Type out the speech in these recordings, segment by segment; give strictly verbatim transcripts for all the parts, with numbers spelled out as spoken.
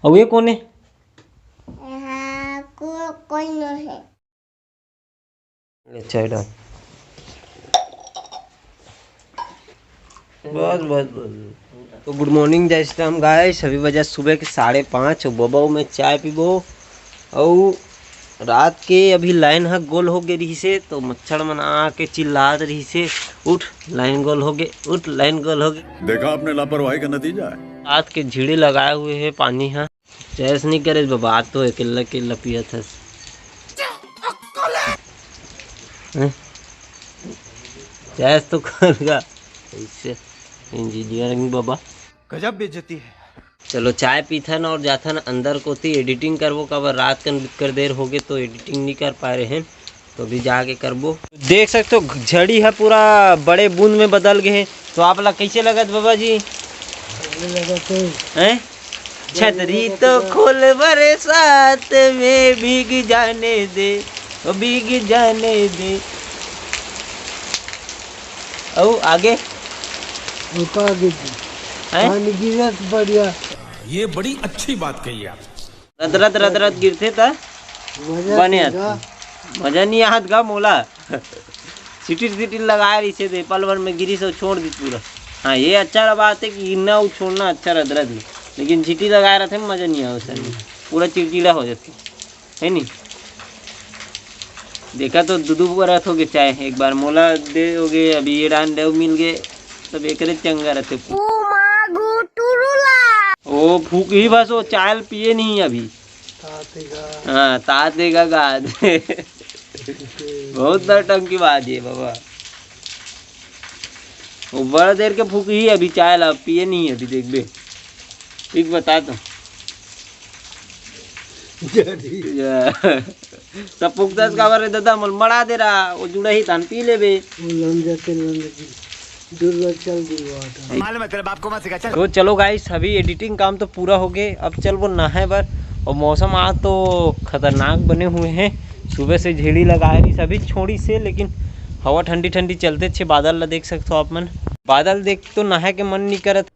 अउ ये कोन हे? यहाँ को, कोई नहीं है। ले चाय डाल। बस, बस, बस। तो गुड मॉर्निंग, जय श्री राम गाइस। अभी बजा सुबह के साढ़े पाँच। अउ बबा, मैं चाय पीबो। अउ रात के अभी लाइन ह गोल हो गे रहिसे, तो मच्छर मन आके चिल्लात रहिसे, "उठ, लाइन गोल हो गे, उठ, लाइन गोल हो गे।" देखा आपने लापरवाही का नतीजा है। रात के झिड़ी लगाए हुए हे पानी ह। चॉइस नहीं करे बाबा, आज तो अकेला अकेला पियत हस। हैं? चॉइस तो कर गा। ऐसे इंजीनियरिंग बाबा। गजब बेइज्जती है। चलो चाय पीथन और जाथन अंदर कोती एडिटिंग करबो, काबर रात कन बिक्कर देर होगे तो एडिटिंग नहीं कर पाए रहेन। तो अभी जाके करबो। देख सकते हो झड़ी ह पूरा बड़े बूंद में बदल गए हे। तो आप ला कैसे लगत बाबा जी? लगत हे। हैं? छतरी तो खोल बरसात में भीग जाने दे, ओ भीग जाने दे। अउ आगे? रुका आगे जी। हैं? पानी गिरत बढ़िया। ये बड़ी अच्छी बात कही आप। रदरत रदरत गिरथे त मजा बने नहीं आथे। गा। मजा नहीं आत गा मोला। सिटिर सिटिर लगाए रहिसे ते पल भर में गिरिस अउ छोड़ दिस पूरा। हाँ, ये अच्छा बात है कि गिरना अउ छोड़ना अच्छा रदरत में, लेकिन सिटी लगाए रहथे मजा नहीं आवे सर में, पूरा चिड़चिड़ा हो जाथे, है नी? देखा तो दुदू बरत हो गे चाय, एक बार मोला दे हो गे, अभी ये डान देव मिल गे, तब एकरे चंगा रहथे। ओ माँ गो टुरुला। ओ फूक ही बस, वो चाय पिए नहीं अभी। तात देगा। हाँ, तात देगा गाद। बहुत नौटंकी बाज है बाबा। वो बड़ा देर के फूक ही अभी चाय ला, पिए नहीं अभी, देखबे। ठीक बता तो। जरी। या। सब फूकता काबर रे दादा, मोल मड़ा दे रहा, वो जुड़ा ही तान पी लेबे। वो लम जाते लम जाते। दूर चल दी वो आता। मालूम है तेरे बाप को मत सिखा, चल। तो चलो गाइस, अभी एडिटिंग काम तो पूरा हो गए, अब चलबो नहाए बर। और मौसम आज तो खतरनाक बने हुए हैं, सुबह से झेड़ी लगाए रही सभी छोड़ी से, लेकिन हवा ठंडी ठंडी चलते छे। बादल ला देख सकते हो आप मन, बादल देख तो नहाए के मन नहीं करत।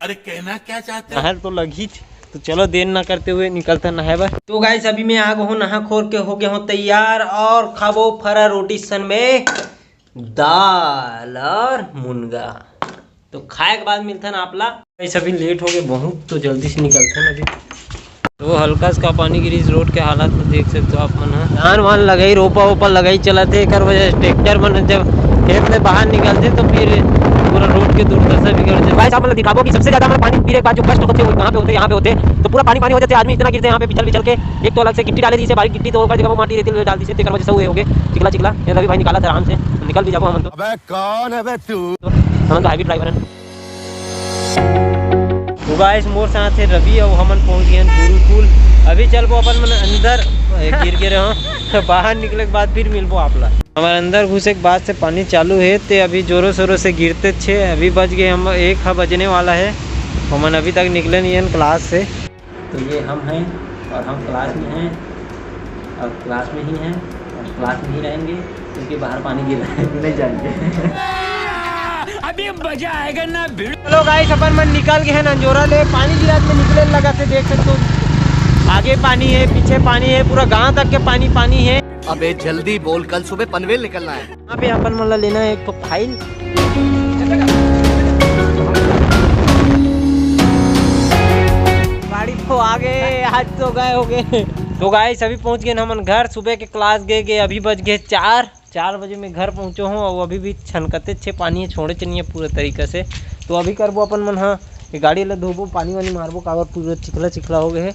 अरे कहना क्या चाहते हो? नहाए तो लगीच। तो चलो देर ना करते हुए निकलता नहाए बर। तो गाइस, अभी मैं आ गया हूँ नहा खोर के, हो गया हूँ तैयार और खाबो फरा रोटी सन में दाल और मुनगा। तो खाए के बाद मिलथन आप ला। गाइस, अभी लेट हो गए बहुत, तो जल्दी से निकलथन अभी। तो हल्का सा पानी गिरिस, रोड के हालत में देख सकते हो आप मन ह। धान वान लगाई, रोपा ओपा लगाई चलत हे, एकर वजह से ट्रैक्टर मन जब खेत ले बाहर निकलते तो फिर पूरा रोड के दुर्दशा बिगड़ जाती। गाइस, आप मन ला दिखाबो कि सबसे ज्यादा हमारा पानी गिरे के बाद जो कष्ट होते, वो कहाँ पे होते, यहाँ पे होते। तो पूरा पानी पानी हो जाते, आदमी इतना गिरते यहाँ पे बिछल बिछल के। एक तो अलग से गिट्टी डाले, जिसे बारीक गिट्टी, तो ओकर जगह वो माटी रेती डाल दी, तेकर वजह से हुए होगे चिकला चिकला। ये रवि भाई निकाला आराम से, निकल भी जाबो हमन तो। अबे कौन है बे तू? तो हमन तो हाईवे ड्राइवर हन। तो गाइस, मोर साथ है रवि और हमन पहुंच गए हैं गुरुकुल। अभी चलबो अपन मन अंदर, ए, गिर गिरे हो तो बाहर निकले के बाद फिर मिलबो आप ला। हमारे अंदर घुसे के बाद से पानी चालू है, ते अभी जोरों शोरों से गिरते छे। अभी बज गए हम एक हा बजने वाला है, हमन अभी तक निकले नहीं हैं क्लास से। तो ये हम हैं और हम क्लास में हैं और क्लास में ही हैं और क्लास में ही रहेंगे, क्योंकि बाहर पानी गिर रहा है। नहीं जाएंगे। अभी मजा आएगा ना भिड़। चलो गाइस, अपन मन निकल गए हैं नंजोरा ले। पानी गिरत में निकले लगा से देख सकते हो, आगे पानी है, पीछे पानी है, पूरा गांव तक के पानी पानी है। अबे जल्दी बोल, कल सुबह पनवेल निकलना है। यहाँ पे अपन मन ला लेना है एक ठो फाइल। गाड़ी तो आ गए, आज तो गए हो गए। तो गाइस, अभी पहुंच गए ना हमन घर। सुबह के क्लास गए गए, अभी बज गए चार। चार बजे में घर पहुंचो हूँ और अभी भी छनकते छे पानी है, छोड़े च नहीं है पूरे तरीका से। तो अभी करबो अपन मन, हाँ, ये गाड़ी ला धोबो, पानी वानी मारबो, काबर पूरा चिखला चिखला हो गए है।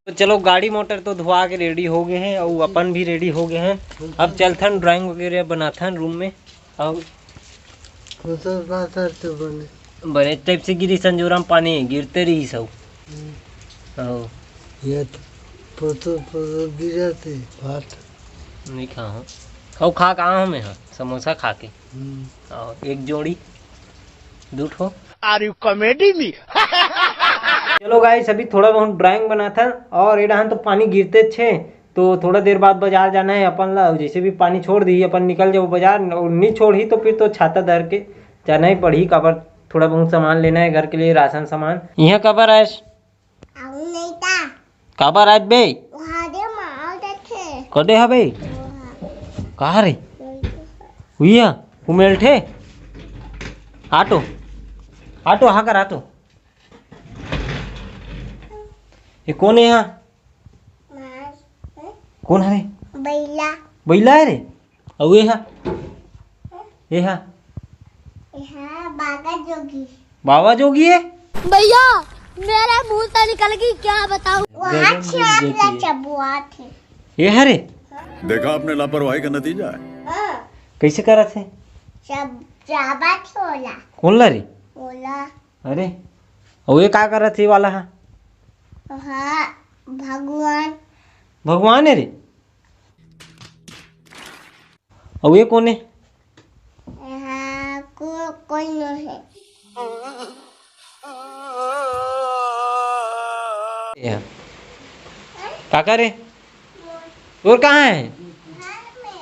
तो चलो, गाड़ी मोटर तो धोआ के रेडी हो गए हैं और अपन भी रेडी हो गए हैं। अब चलथन, ड्राइंग वगैरह बनाथन रूम में। और फोटो पाथर तो बने। बने टाइप से गिरी संजोरा में पानी गिरते रही सब। हम्म। हाँ। ये तो फोटो, फोटो गिरते भात। नहीं खा हूँ। खाओ, खा कहाँ हूँ मैं? हाँ, समोसा खा के। हम्म। और एक जोड़ी, दू ठो। Are you comedy me? चलो गाइस, अभी थोड़ा बहुत ड्राइंग बनाथन और ये डहान तो पानी गिरते छे, तो थोड़ा देर बाद बाजार जाना है अपन ला। जैसे भी पानी छोड़ दी, अपन निकल जाओ बाजार, और नहीं छोड़ही तो फिर तो छाता धर के जाना ही पड़ही। काबर, थोड़ा बहुत सामान लेना है घर के लिए, राशन सामान। यहाँ काबर आयस? आऊ नहीं ता। काबर आयस बे? वहाँ दे मार देखे। कदे हबे? वहाँ। कहाँ रे? वही। हुई है? उमेल ठे? आटो। आटो, हाँ कर आटो। ये कोन हे हा? मार। कोन हरे? बैला। बैला हे रे? अउ ये हा? ये हा? ये हा बागा जोगी। बाबा जोगी हे? भैया, मेरे मुंह से निकल गई, क्या बताऊं? वहाँ गजब छाप ला जैसी। चबुआ थे। ये हरे? देखा आपने लापरवाही का नतीजा है। हाँ। कैसे करत हे? सब जाबा छोला। कोन ला रे? ओला। अरे, अउ ये का करत हे वाला हा? हाँ, भगवान। भगवान हे रे? अउ ये कोन हे? यहाँ को, कोई नहीं है। ये। काका रे? तोर कहाँ हे? घर में।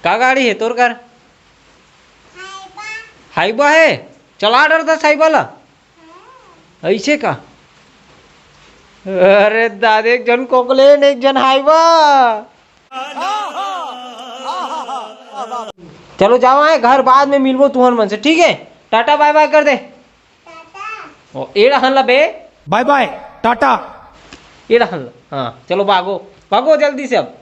का गाड़ी हे तोर कर? हाइबा। हाइबा हे? चला डरता हाइबा ला? ऐसे का? अरे दादा, एक जन कोकलेन, एक जन हाइबा। चलो जावा है घर, बाद में मिलबो तुहन मन से, ठीक है? टाटा बाय बाय कर दे। ओ, एड़ा हल्ला बे। बाय बाय, टाटा। एड़ा हल्ला। हाँ, चलो भागो, भागो जल्दी से अब।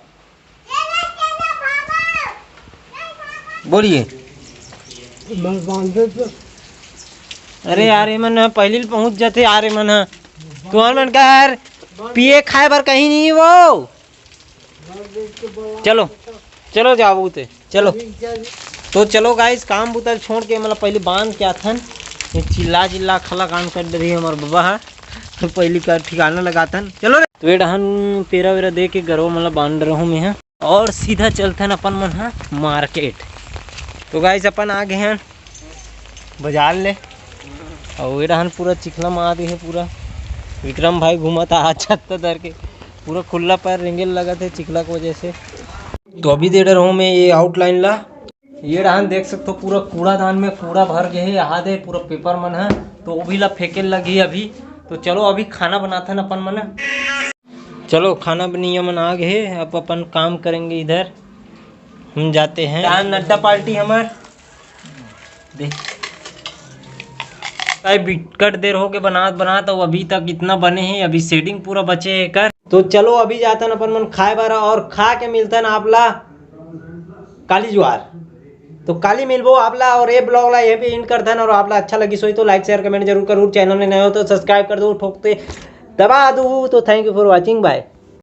बोलिए। अरे यार, ये मन पहली पहुंच जाते यार, ये मन ह। तुहर मन का यार, पिए खाए बर कहीं नहीं वो। चलो, चलो जाओ उते, चलो। तो चलो गाइस, काम बुता छोड़ के, मतलब, पहले बांध के आथन। ये चिल्ला चिल्ला खला कान कर दे रही है हमारे बाबा हा। तो पहली का ठिकाना लगाथन। चलो रे। तो ये डहन पेरा वेरा दे के गरवा, मतलब, बांध रहूँ मैं हा। और सीधा चलथन अपन मन हा मार्केट। तो गाइस, अपन आ गए हैं बाजार ले। और ये डहन पूरा चिखला में आ गए हैं पूरा। विक्रम भाई घूमा था आज छत्ता धर के, पूरा खुला पैर रेंगेल लगा थे चिखला की वजह से। तो अभी दे डर हूँ मैं ये आउटलाइन ला। ये डहन देख सकते हो, पूरा कूड़ादान में कूड़ा भर गए है, यहाँ दे पूरा पेपर मन है, तो वो भी ला फेंके लगी अभी। तो चलो अभी खाना बनाथन अपन मन। चलो खाना बनिया मन आ गए, अब अपन काम करेंगे इधर। हम जाते हैं। डहन नड्डा पार्टी हमर। देख। भाई बिकट देर हो के बनात बनात, और अभी तक इतना बने हैं, अभी शेडिंग पूरा बचे है कर। तो चलो अभी जातन अपन मन खाए बर और खा के मिलतन आप ला काली जुआर। तो काली मिलबो आप ला, और ये ब्लॉग ला यहीं पे एंड करतन। और आप ला अच्छा लगी सोई तो लाइक शेयर कमेंट जरूर करूँ, चैनल में नए हो तो सब्सक्राइब कर दो, ठोकते दबा दो। तो thank you for watching, bye।